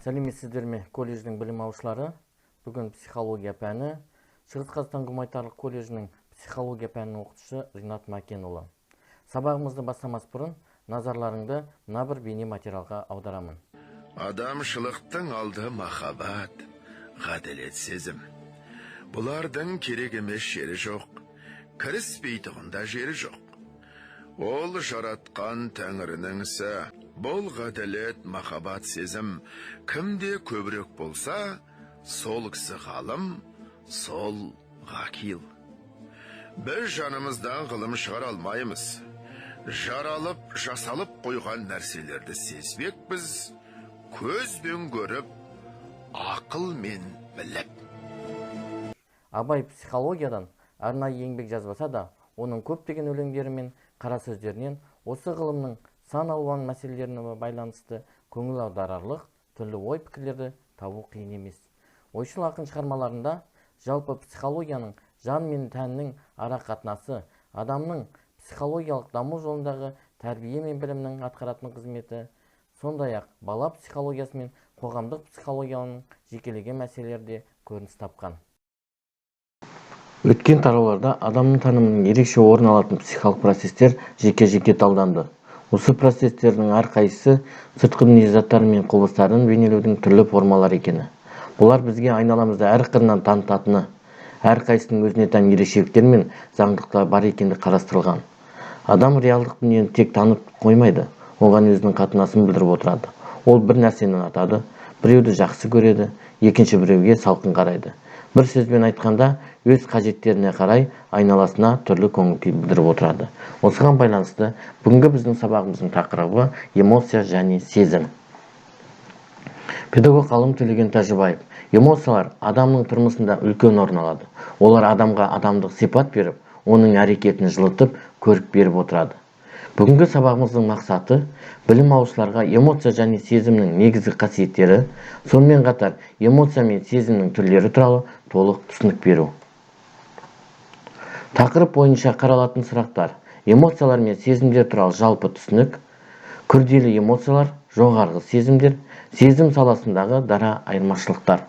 Сәлеметсіздер ме, колледждің білім алушылары? Бүгін психология пәні Шығыс Қазақстан гуманитарлық колледжінің психология пәнінің оқытушысы Ринат Мәкенұлы. Сабағымызды бастамас бұрын назарларыңды мына бір бейне материалға аударамын. Адамшылықтың алды махаббат, ғаділет сезім. Бұлардың керек емес жері жоқ, кіріспейтұғын да жері жоқ. Ол жаратқан тәңірінің ісі. Бұл ғаділет, махаббат сезім кімде көбірек болса, сол кісі ғалым, сол ғакил. Біз жанымыздан ғылым шығара алмаймыз. Жаралып, жасалып қойған нәрселерді сезбекпіз, көзбен көріп, ақылмен біліп. Абай психологиядан арнайы еңбек жазбаса да, оның көптеген өлеңдері мен қара сөздерінен осы ғылымның сан алуан мәселелеріне байланысты көңіл аударарлық түрлі ой-пікірлерді табу қиын емес. Ойшыл ақын шығармаларында жалпы психологияның жан мен тәннің ара қатынасы, адамның психологиялық даму жолындағы тәрбие мен білімнің атқаратын қызметі, сондай-ақ бала психологиясы мен қоғамдық психологияның жекелеген мәселелері де көрініс тапқан. Өткен тарауларда адамның танымының ерекше орын алатын психикалық процестер жеке-жеке талданды. Осы процестердің әрқайсысы сыртқы дүние заттары мен құбылыстарын бейнелеудің түрлі формалары екені. Бұлар бізге айналамызды әр қырынан танытатыны, әрқайсысының өзіне тән ерекшеліктер мен заңдылықтары бар екені қарастырылған. Адам реалдық дүниені тек танып қоймайды, оған өзінің қатынасын білдіріп отырады. Ол бір нәрсені ұнатады, біреуді жақсы көреді, екінші біреуге салқын қарайды. Бір сөзбен айтқанда, өз қажеттеріне қарай айналасына түрлі көңіл күй білдіріп отырады. Осыған байланысты бүгінгі біздің сабағымыздың тақырыбы эмоция және сезім. Педагог ғалым Төлеген Тәжібаев: эмоциялар адамның тұрмысында үлкен орын алады. Олар адамға адамдық сипат беріп, оның әрекетін жылытып, көрік беріп отырады. Бүгінгі сабағымыздың мақсаты білім алушыларға эмоция және сезімнің негізгі қасиеттері, сонымен қатар эмоция мен сезімнің түрлері туралы толық түсінік беру. Тақырып бойынша қаралатын сұрақтар: эмоциялар мен сезімдер туралы жалпы түсінік, күрделі эмоциялар, жоғарғы сезімдер, сезім саласындағы дара айырмашылықтар.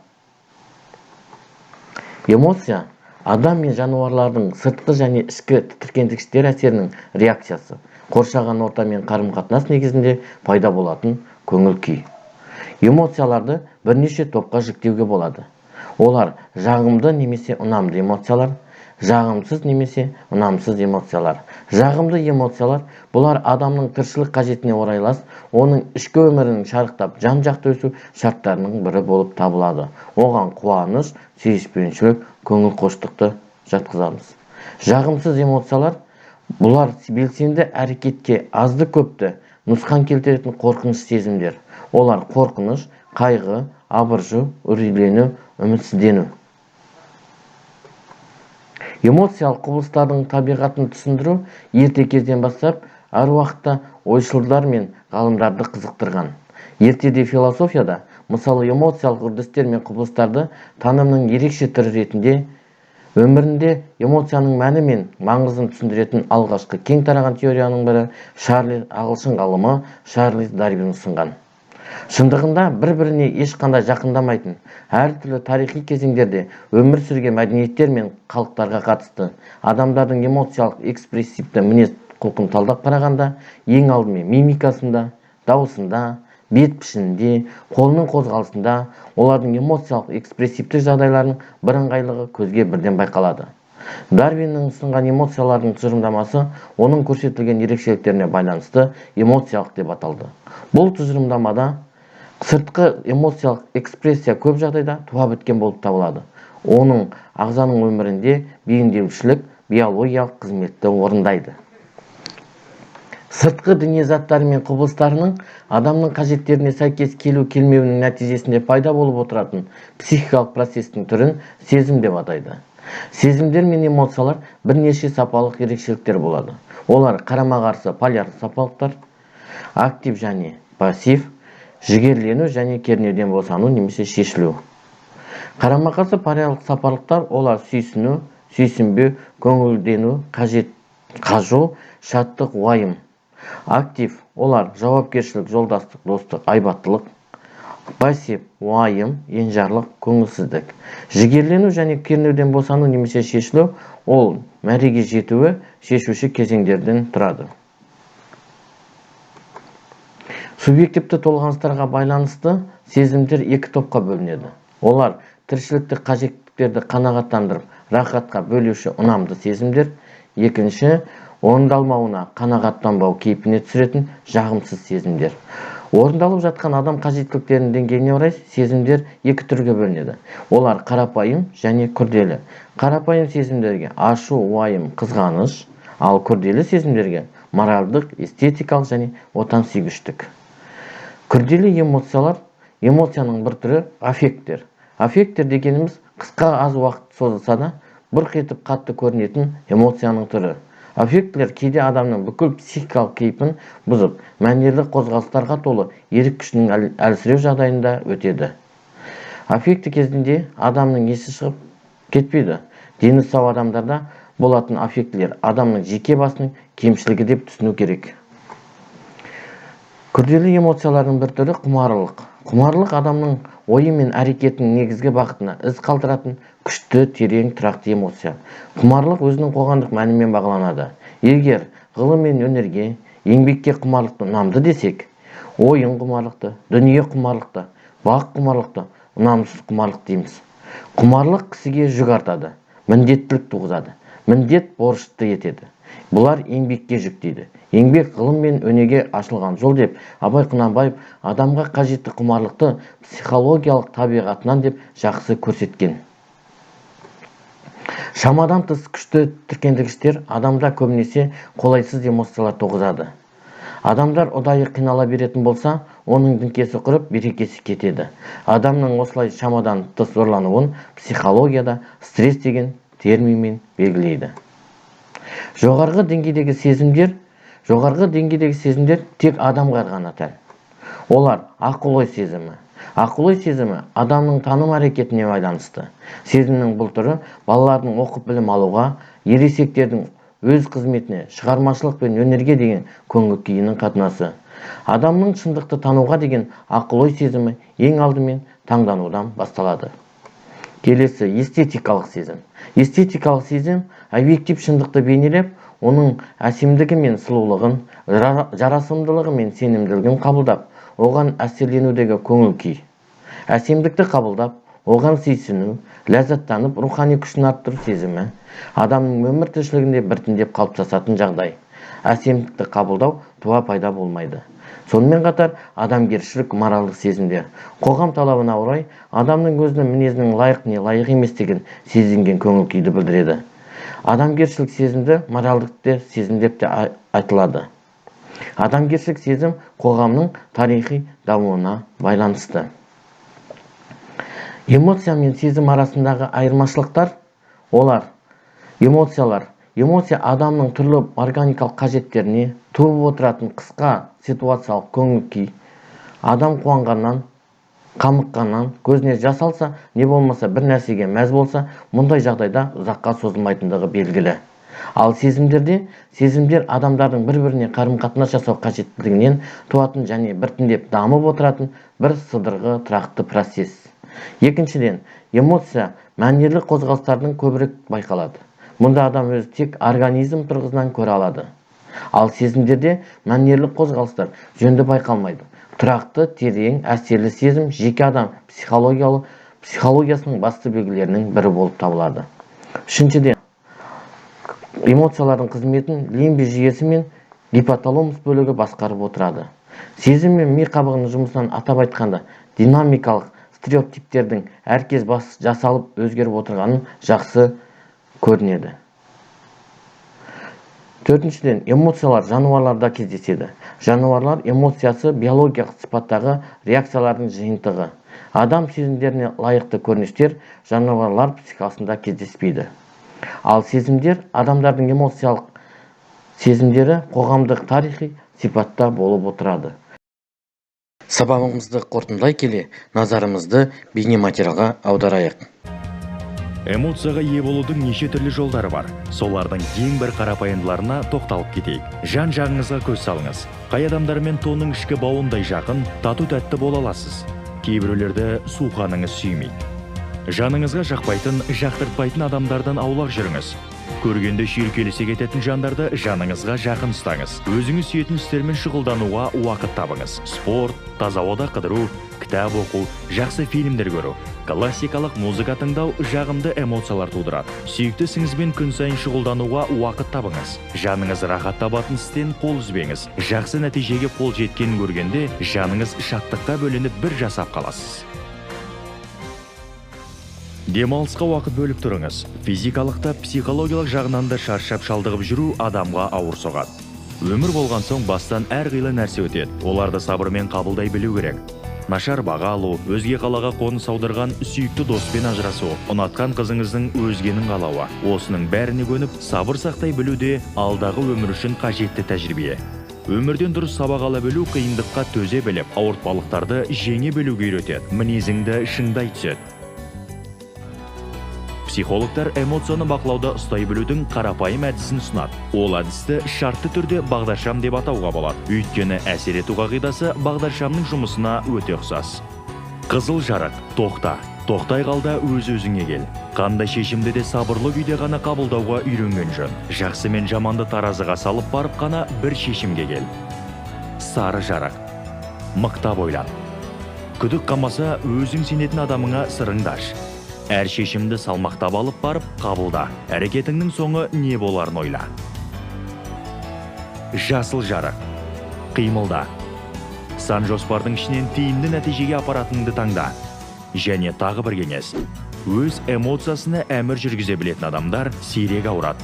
Эмоция адам мен жануарлардың сыртқы және ішкі тітіркендіргіштер әсерінің реакциясы, қоршаған ортамен қарым-қатынас негізінде пайда болатын көңіл күй. Эмоцияларды бірнеше топқа жіктеуге болады. Олар жағымды немесе ұнамды эмоциялар, жағымсыз немесе ұнамсыз эмоциялар. Жағымды эмоциялар бұлар адамның тіршілік қажетіне орайлас, оның ішкі өмірінің шарықтап жан-жақты өсу шарттарының бірі болып табылады. Оған қуаныш, сүйіспеншілік, көңіл қоштықты жатқызамыз. Жағымсыз эмоциялар бұлар белсенді әрекетке азды-көпті нұсқан келтіретін қорқыныш сезімдер. Олар қорқыныш, қайғы, абыржу, үрейлену, үмітсіздену. Эмоциялық құбылыстардың табиғатын түсіндіру ерте кезден бастап әр уақытта ойшылдар мен ғалымдарды қызықтырған. Ертеде философияда, мысалы, эмоциялық үрдістер мен құбылыстарды танымның ерекше түрі ретінде өмірінде эмоцияның мәні мен маңызын түсіндіретін алғашқы кең тараған теорияның бірі ағылшын ғалымы Чарльз Дарвин ұсынған. Шындығында бір-біріне ешқандай жақындамайтын, әртүрлі тарихи кезеңдерде өмір сүрген мәдениеттер мен халықтарға қатысты адамдардың эмоциялық экспрессивті мінез құлқын талдап қарағанда, ең алдымен мимикасында, дауысында, бет пішінінде, қолының қозғалысында олардың эмоциялық экспрессивті жағдайларының бірыңғайлығы көзге бірден байқалады. Дарвиннің ұсынған эмоциялардың тұжырымдамасы оның көрсетілген ерекшеліктеріне байланысты эмоциялық деп аталды. Бұл тұжырымдамада сыртқы эмоциялық экспрессия көп жағдайда туа біткен болып табылады. Оның ағзаның өмірінде бейімделушілік биологиялық қызметті орындайды. Сыртқы дүние заттары мен құбылыстарының адамның қажеттеріне сәйкес келу-келмеуінің нәтижесінде пайда болып отыратын психикалық процестің түрін сезім деп атайды. Сезімдер мен эмоциялар бірнеше сапалық ерекшеліктер болады. Олар қарама-қарсы полярлы сапалықтар, актив және пассив, жігерлену және кернеуден босану немесе шешілу. Қарама-қарсы полярлық сапалықтар олар сүйсіну, сүйсінбеу, көңілдену, қажет, қажу, шаттық, уайым. Актив олар жауапкершілік, жолдастық, достық, айбаттылық. Пассив уайым, енжарлық, көңілсіздік. Жігерлену және кернеуден босану немесе шешілу, ол мәреге жетуі шешуші кезеңдерден тұрады. Субъективті толғаныстарға байланысты сезімдер екі топқа бөлінеді. Олар тіршілікті қажеттіктерді қанағаттандырып, рахатқа бөлеуші ұнамды сезімдер, екінші орындалмауына қанағаттанбау кейпіне түсіретін жағымсыз сезімдер. Орындалып жатқан адам қажеттіліктерінің деңгейіне орай сезімдер екі түрге бөлінеді. Олар қарапайым және күрделі. Қарапайым сезімдерге ашу, уайым, қызғаныш, ал күрделі сезімдерге моральдық, эстетикалық және отансүйгіштік. Күрделі эмоциялар, эмоцияның бір түрі аффекттер. Аффекттер дегеніміз қысқа аз уақыт созылса да, бұрқ етіп қатты көрінетін эмоцияның түрі. Аффектілер кейде адамның бүкіл психикалық кейпін бұзып, мәнерлі қозғалыстарға толы ерік күшінің әлсіреу жағдайында өтеді. Аффекті кезінде адамның есі шығып кетпейді. Дені сау адамдарда болатын аффектілер адамның жеке басының кемшілігі деп түсіну керек. Күрделі эмоциялардың бір түрі құмарлық. Құмарлық адамның ойы мен әрекетінің негізгі бағытына із қалдыратын күшті, терең, тұрақты эмоция. Құмарлық өзінің қоғамдық мәнімен бағаланады. Егер ғылым мен өнерге, еңбекке құмарлықты ұнамды десек, ойын құмарлықты, дүние құмарлықты, бақ құмарлықты ұнамсыз құмарлық дейміз. Құмарлық кісіге жүк артады, міндеттілік туғызады, міндет борышты етеді. Бұлар еңбекке жүктейді. Еңбек ғылым мен өнеге ашылған жол деп Абай Құнанбаев адамға қажетті құмарлықты психологиялық табиғатынан деп жақсы көрсеткен. Шамадан тыс күшті тіркендігіштер адамда көбінесе қолайсыз эмоциялар туғызады. Адамдар ұдайы қинала беретін болса, оның діңкесі құрып, берекесі кетеді. Адамның осылай шамадан тыс зорлануын психологияда стресс деген терминмен белгілейді. Жоғарғы деңгейдегі сезімдер тек адамға ғана тән. Олар ақыл-ой сезімі. Ақыл-ой сезімі адамның таным әрекетіне байланысты. Сезімнің бұл түрі балалардың оқып білім алуға, ересектердің өз қызметіне, шығармашылық пен өнерге деген көңіл күйінің қатынасы. Адамның шындықты тануға деген ақыл-ой сезімі ең алдымен таңданудан басталады. Келесі эстетикалық сезім. Эстетикалық сезім объектив шындықты бейнелеп, оның әсемдігі мен сұлулығын, жарасымдылығы мен сенімділігін қабылдап, оған әсерленудегі көңіл күй. Әсемдікті қабылдап, оған сүйсіну, ләззаттанып, рухани күшін арттыру сезімі адамның өмір тіршілігінде біртіндеп қалыптасатын жағдай. Әсемдікті қабылдау туа пайда болмайды. Сонымен қатар адамгершілік моральдық сезімдер. Қоғам талабына орай адамның өзінің мінезінің лайық не лайық еместігін сезінген көңіл күйді білдіреді. Адамгершілік сезімді моральдық сезім деп те айтылады. Адамгершілік сезім қоғамның тарихи дамуына байланысты. Эмоция мен сезім арасындағы айырмашылықтар, олар эмоциялар. Эмоция адамның түрлі органикалық қажеттеріне туып отыратын қысқа ситуациялық көңіл күй. Адам қуанғаннан, қамыққаннан, көзіне жас алса, не болмаса бір нәрсеге мәз болса, мұндай жағдайда ұзаққа созылмайтындығы белгілі. Ал сезімдерде, сезімдер адамдардың бір-біріне қарым-қатынас жасау қажеттілігінен туатын және біртіндеп дамып отыратын бір сыдырғы тұрақты процесс. Екіншіден, эмоция мәнерлі қозғалыстардың көбірек байқалады. Мұнда адам өзі тек организм тұрғысынан көре алады. Ал сезімдерде мәнерлі қозғалыстар жөнді байқалмайды. Тұрақты, терең, әсерлі сезім жеке адам психологиясының басты белгілерінің бірі болып табылады. Үшіншіден, эмоциялардың қызметін лимби жүйесі мен гипоталамус бөлігі басқарып отырады. Сезім мен ми қабығының жұмысынан атап айтқанда, динамикалық стереотиптердің әркез жасалып өзгеріп отырғанын жақсы көрінеді. Төртіншіден, эмоциялар жануарларда кездеседі. Жануарлар эмоциясы биологиялық сипаттағы реакциялардың жиынтығы. Адам сезімдеріне лайықты көріністер жануарлар психикасында кездеспейді. Ал сезімдер, адамдардың эмоциялық сезімдері қоғамдық тарихи сипатта болып отырады. Сабағымызды қорытындылай келе, назарымызды бейнематериалға аударайық. Эмоцияға ие болудың неше түрлі жолдары бар. Солардың ең бір қарапайымдыларына тоқталып кетейік. Жан-жағыңызға көз салыңыз. Қай адамдармен тонның ішкі бауындай жақын, тату тәтті бола аласыз? Кейбіреулерді суқаныңыз сүймейді. Жаныңызға жақпайтын, жақтыртпайтын адамдардан аулақ жүріңіз. Көргенде шүйіркелесе кететін жандарды жаныңызға жақын ұстаңыз. Өзіңіз сүйетін істермен шұғылдануға уақыт табыңыз. Спорт, таза ауада қыдыру, кітап оқу, жақсы фильмдер көру, классикалық музыка тыңдау жағымды эмоциялар тудырады. Сүйікті ісіңізбен күн сайын шұғылдануға уақыт табыңыз. Жаныңыз рахат табатын істен қол үзбеңіз. Жақсы нәтижеге қол жеткенін көргенде жаныңыз шаттыққа бөленіп бір жасап қаласыз. Демалысқа уақыт бөліп тұрыңыз. Физикалық та, психологиялық жағынан да шаршап шалдығып жүру адамға ауыр соғады. Өмір болған соң бастан әрқилы нәрсе өтеді. Оларды сабырмен қабылдай білу керек. Нашар баға алу, өзге қалаға қоныс аударған сүйікті доспен ажырасу, ұнатқан қызыңыздың өзгенің қалауы. Осының бәріне көніп, сабыр сақтай білу де алдағы өмір үшін қажетті тәжірибе. Өмірден дұрыс сабақ ала білу қиындыққа төзе біліп, ауыртпалықтарды жеңе білуге үйретеді. Мінезіңді шыңдай түседі. Психологтар эмоцияны бақылауда ұстай білудің қарапайым әдісін ұсынады. Ол әдісті шартты түрде бағдаршам деп атауға болады. Өйткені әсер ету қағидасы бағдаршамның жұмысына өте ұқсас. Қызыл жарық, тоқта. Тоқтай қалда өз-өзіңе кел. Қандай шешімді де сабырлы күйде ғана қабылдауға үйренген жөн. Жақсы мен жаманды таразыға салып барып қана бір шешімге кел. Сары жарық. Мықтап ойлан. Күдік қамаса, өзің сенетін адамыңа сырыңды аш. Әр шешімді салмақтап алып барып қабылда. Әрекетіңнің соңы не боларын ойла. Жасыл жарық. Қимылда. Сан жоспардың ішінен тиімді нәтижеге апаратыныңды таңда. Және тағы бір кеңес. Өз эмоциясына әмір жүргізе білетін адамдар сирек ауырады.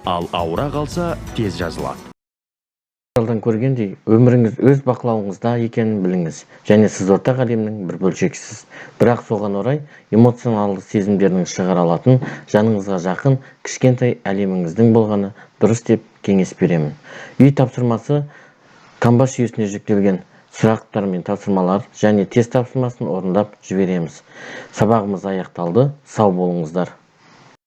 Ал ауыра қалса, тез жазылады. Алдан көргендей, өміріңіз өз бақылауыңызда екенін біліңіз және сіз ортақ әлемнің бір бөлшексіз. Бірақ соған орай эмоционалды сезімдердің шығара алатын жаныңызға жақын кішкентай әлеміңіздің болғаны дұрыс деп кеңес беремін. Үй тапсырмасы Canvas жүйесіне жүктелген сұрақтар мен тапсырмалар және тест тапсырмасын орындап жібереміз. Сабағымыз аяқталды. Сау болыңыздар.